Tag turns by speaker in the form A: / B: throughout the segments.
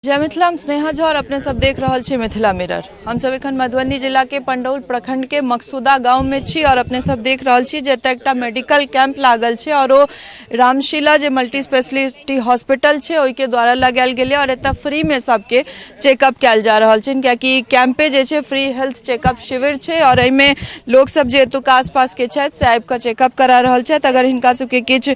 A: जय मिथिला, हम स्नेहा झा और अपने सब देख रहल छी मिथिला मिरर। हम सब एखन मधुबनी जिला के पंडौल प्रखंड के मकसूदा गांव में छी और अपने सब देख रहल छी जे एतऽ एकटा मेडिकल कैंप लागल छै और ओ रामशिला जे मल्टी स्पेशलिटी हॉस्पिटल छै ओहिके द्वारा लगायल गेलै और एतऽ फ्री में सबके चेकअप कयल जा रहल छै, कियाकि ई कैंपे जे छै फ्री हेल्थ चेकअप शिविर छै और एहिमे लोक सब जे एतुका आसपास के छथि से आबि कऽ चेकअप करा रहल छथि। अगर हिनका सबके किछु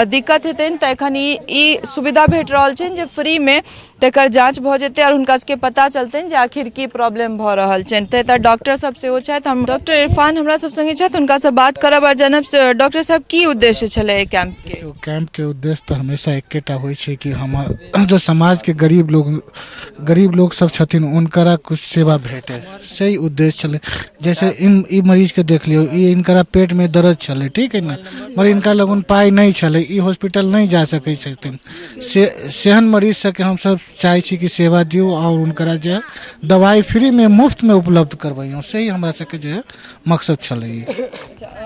A: दिक्कत हेतनि तऽ एखन ई ई सुविधा भेट रहल छनि जे फ्रीमे तकर जाँच भऽ जेतै आओर हुनका सबके पता चलतनि जे आखिर की प्रॉब्लम भऽ रहल छनि। तऽ एतऽ डॉक्टर सब सेहो छथि, हम डॉक्टर इरफान हमरा सब संगे छथि, हुनकासँ बात करब आओर जानब से डॉक्टर साहब की उद्देश्य छलै एहि कैंपके।
B: देखियौ, कैंपके उद्देश्य तऽ हमेशा एकेटा होइ छै कि हमर जो समाजके गरीब लोग सब छथिन हुनकरा कुछ सेवा भेटै, सही उद्देश्य छलै। जैसे इन ई मरीजके देख लियौ, ई इनकरा पेटमे दर्द छलै, ठीक है ने, मगर इनका लगन पाइ नहि छलै, ई हॉस्पिटल नहि जा सकै छथिन। से सेहन मरीज सबके हमसब चाहै छी कि सेवा दियौ आओर हुनकरा जे दवाइ फ्रीमे मुफ्तमे उपलब्ध करबैयौ, सही हमरा सबके जे मकसद छलै।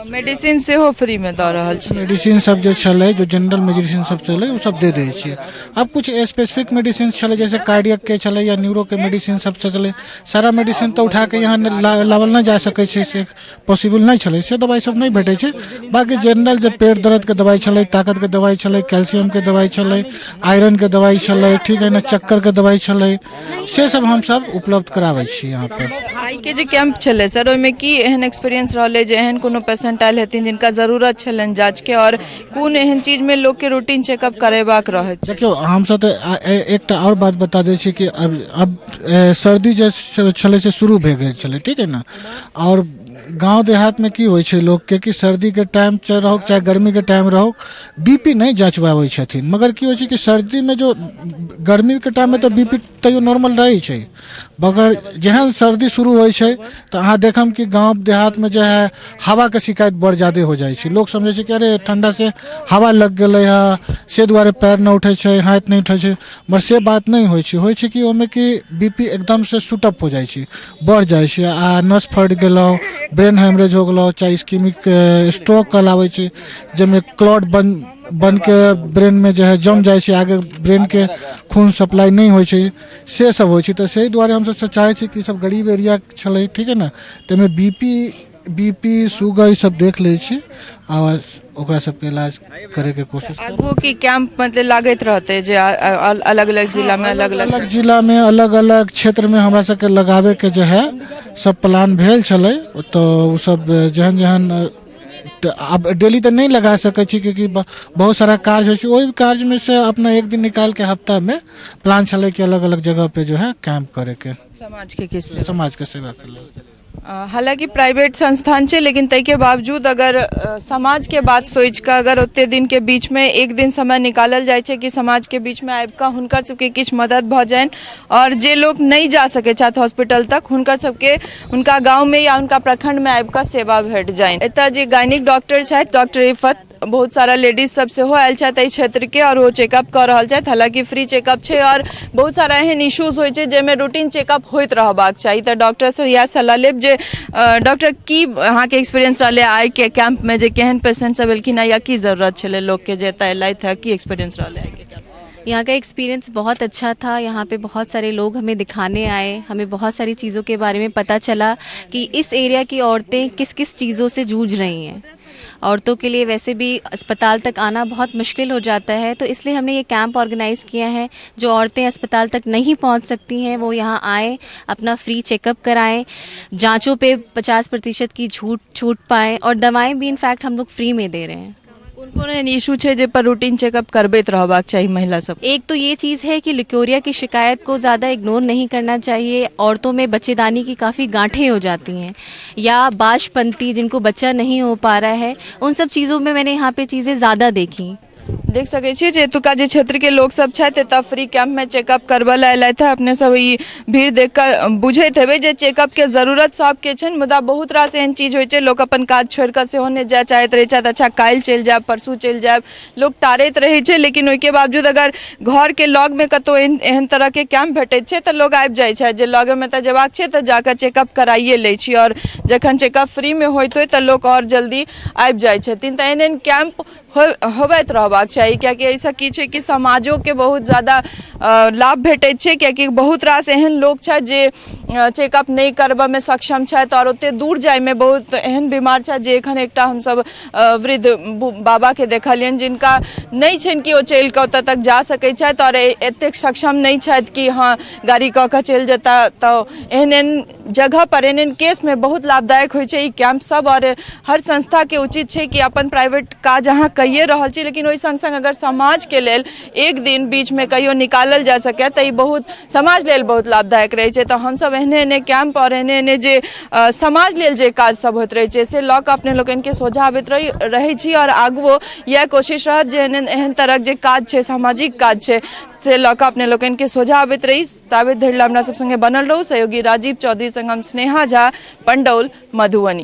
A: मेडिसिन सेहो फ्रीमे दऽ रहल छी?
B: मेडिसिन सब जे छलै, जो जनरल मेडिसिन सब छलै, ओ सब दे दै छियै। आब कुछ स्पेसिफिक मेडिसिन छलै, जैसे कार्डियकके छलै या न्यूरोके मेडिसिन सब छलै, सारा मेडिसिन तऽ उठाके यहाँ लावल नहि जा सकै छै, से पॉसिबल नहि छलै, से दवाइ सब नहि भेटै छै। बाँकी जनरल जे पेट दर्दके दवाइ छलै, ताकतके दवाइ छलै, कैल्सियमके दवाइ छलै, आयरनके दवाइ छलै, ठीक है ने, चक्करके दवाइ छलै, से सब हमसब उपलब्ध कराबै छी यहाँपर।
A: आइके जे कैंप छलै सर, ओहिमे की एहन एक्सपीरियंस रहलै जे एहन कोनो पेशेंट आयल हेथिन जिनका जरूरत छलनि जाँचके, आओर कोन एहन चीजमे लोकके रूटीन चेकअप करेबाक रहैत छै?
B: देखियौ, हमसब तऽ एकटा आओर बात बता दै छी कि अब सर्दी जे छलै से शुरू भए गेल छलै, ठीक है ने, आओर गाँव देहातमे की होइ छै लोकके कि सर्दीके टाइम रहो चाहे गर्मीके टाइम रहो, बी पी नहि जँचबाबै छथिन। मगर की होइ छै कि सर्दीमे जो गर्मीके टाइममे तऽ बी पी तैयो नॉर्मल रहै छै, मगर जेहन सर्दी शुरू होइ छै तऽ अहाँ देखम कि गाँव देहातमे जे है हवाके शिकायत बड़ जादे हो जाइ छै। लोक समझै छै कि अरे ठण्डासँ हवा लग गेलै हँ, से दुआरे पैर नहि उठै छै, हाथ नहि उठै छै। मगर से बात नहि होइ छै। होइ छै कि ओहिमे कि बी पी एकदमसँ शूटअप हो जाइ छै, बढ़ जाइ छै आ नस फटि गेलौ, ब्रेन हेमरेज हो गेलौ, चाहे इस्कीमिक स्ट्रोक कहलाबै छै, जाहिमे क्लॉट बनके ब्रेनमे जे है जम जाइ छै, आगे ब्रेनके खून सप्लाई नहि होइ छै, से सब होइ छै। तऽ ताहि दुआरे हमसब चाहै छी कि सब गरीब एरिया छलै, ठीक है ने, ताहिमे बी पी शुगर ई सब देख लै छी आ ओकरा सबके इलाज करैके कोशिश।
A: आगुओ की कैंप मतलब लागैत रहतै जे अलग अलग जिलामे अलग
B: अलग अलग जिलामे अलग अलग क्षेत्रमे हमरा सबके लगाबैके जे है सब प्लान भेल छलै, तऽ ओ सब जेहन जेहन तऽ आब डेली तऽ नहि लगा सकै छी, क्यूँकि बहुत सारा कार्य होइ छै, ओहि कार्यमे से अपना एक दिन निकालिके हफ्तामे प्लान छलै कि अलग अलग जगह पे जो है कैम्प करैके,
A: समाजके किछु
B: समाजके सेवाके लेल।
A: हालाँकि प्राइवेट संस्थान छै, लेकिन ताहिके बावजूद अगर समाजके बात सोचि कऽ अगर ओते दिनके बीचमे एक दिन समय निकालल जाइ छै कि समाजके बीचमे आबि कऽ हुनकर सबके किछु मदद भऽ जानि आओर जे लोक नहि जा सकै छथि हॉस्पिटल तक, हुनकर सबके हुनका गाँवमे या हुनका प्रखण्डमे आबि कऽ सेवा भेट जानि। एतऽ जे गायनिक डॉक्टर छथि, डॉक्टर इफत, बहुत सारा लेडीज सब सेहो आयल छथि एहि क्षेत्रके आओर ओ चेकअप कऽ रहल छथि। हालाँकि फ्री चेकअप छै आओर बहुत सारा एहन इश्यूज होइ छै जाहिमे रूटीन चेकअप होइत रहबाक चाही। तऽ डॉक्टरसँ इएह सलाह लेब जे डॉक्टर, की अहाँके एक्सपीरियंस रहलै आइके कैंपमे, जे केहन पेशेंट सब एलखिन हँ या की जरूरत छलै लोकके जे एतऽ एलथि हँ, की एक्सपीरियंस रहलै आइके कैंप?
C: यहाँ का एक्सपीरियंस बहुत अच्छा था। यहाँ पे बहुत सारे लोग हमें दिखाने आए, हमें बहुत सारी चीज़ों के बारे में पता चला कि इस एरिया की औरतें किस किस चीज़ों से जूझ रही हैं। औरतों के लिए वैसे भी अस्पताल तक आना बहुत मुश्किल हो जाता है, तो इसलिए हमने ये कैंप ऑर्गेनाइज़ किया है। जो औरतें अस्पताल तक नहीं पहुंच सकती हैं, वो यहाँ आएँ, अपना फ्री चेकअप कराएं, जांचों पे 50% की छूट छूट पाएँ और दवाएं भी इनफैक्ट हम लोग फ्री में दे रहे हैं।
A: कोन कोन एहन इशू छै जे पर रूटीन चेकअप करबैत रहबाक चाही महिला सब?
C: एक तो ये चीज़ है कि लिक्योरिया की शिकायत को ज़्यादा इग्नोर नहीं करना चाहिए। औरतों में बच्चेदानी की काफ़ी गांठें हो जाती हैं या बाझपंती, जिनको बच्चा नहीं हो पा रहा है, उन सब चीज़ों में मैंने यहाँ पे चीज़ें ज़्यादा देखी।
A: देख सकै छियै जे एतुका जे क्षेत्रके लोक सब छथि, एतऽ फ्री कैंपमे चेकअप करबऽ लए अयलथि हँ। अपने सब ई भीड़ देख कऽ बुझैत हेबै जे चेकअपके जरूरत सबके छनि, मुदा बहुत रास एहन चीज होइ छै, लोक अपन काज छोड़ि कऽ सेहो नहि जाय चाहैत रहै छथि। अच्छा, काल्हि चलि जायब, परसू चलि जायब, लोक टारैत रहै छै। लेकिन ओहिके बावजूद अगर घरके लगमे कतहु एहन एहन तरहके कैम्प भेटैत छै तऽ लोक आबि जाइ छथि जे लगेमे तऽ जेबाक छै तऽ जाकऽ चेकअप कराइए लै छी। आओर जखन चेकअप फ्रीमे होइत होय तऽ लोक आओर जल्दी आबि जाइ छथिन। तऽ एहन एहन कैम्प होबैत रहबाक चाही, कियाकि एहिसँ की छै कि समाजोके बहुत ज्यादा लाभ भेटैत छै, कियाकि बहुत रास एहन लोक छथि जे चेकअप नहि करबऽमे सक्षम छथि आओर ओतेक दूर जाइमे बहुत एहन बीमार छथि जे एखन एकटा हमसभ वृद्ध बाबाके देखलियनि जिनका नहि छनि कि ओ चलि कऽ ओतऽ तक जा सकै छथि आओर एतेक सक्षम नहि छथि कि हँ गाड़ी कऽ कऽ चलि जेता। तऽ एहन एहन जगह पर एहन एहन केसमे बहुत लाभदायक होइ छै ई कैम्प सब। आओर हर संस्थाके उचित छै कि अपन प्राइवेट काज अहाँ कइए रहल छी, लेकिन ओहि सङ्ग सङ्ग अगर समाजके लेल एक दिन बीचमे कहियो निकालल जा सकै तऽ ई बहुत समाज लेल बहुत लाभदायक रहै छै। तऽ हमसब एहने एहने कैम्प आओर एहने एहने जे समाज लेल जे काज सब होइत रहै छै से लऽ कऽ अपने लोकनिके सोझा आबैत रहै छी, आओर आगुओ इएह कोशिश रहत जे एहन एहन तरहक जे काज छै, सामाजिक काज छै, से लऽ कऽ अपने लोकनिके सोझा आबैत रही। ताबे धरि हमरा सब सङ्गे बनल रहू। सहयोगी राजीव चौधरी सङ्ग हम स्नेहा झा, पंडौल, मधुबनी।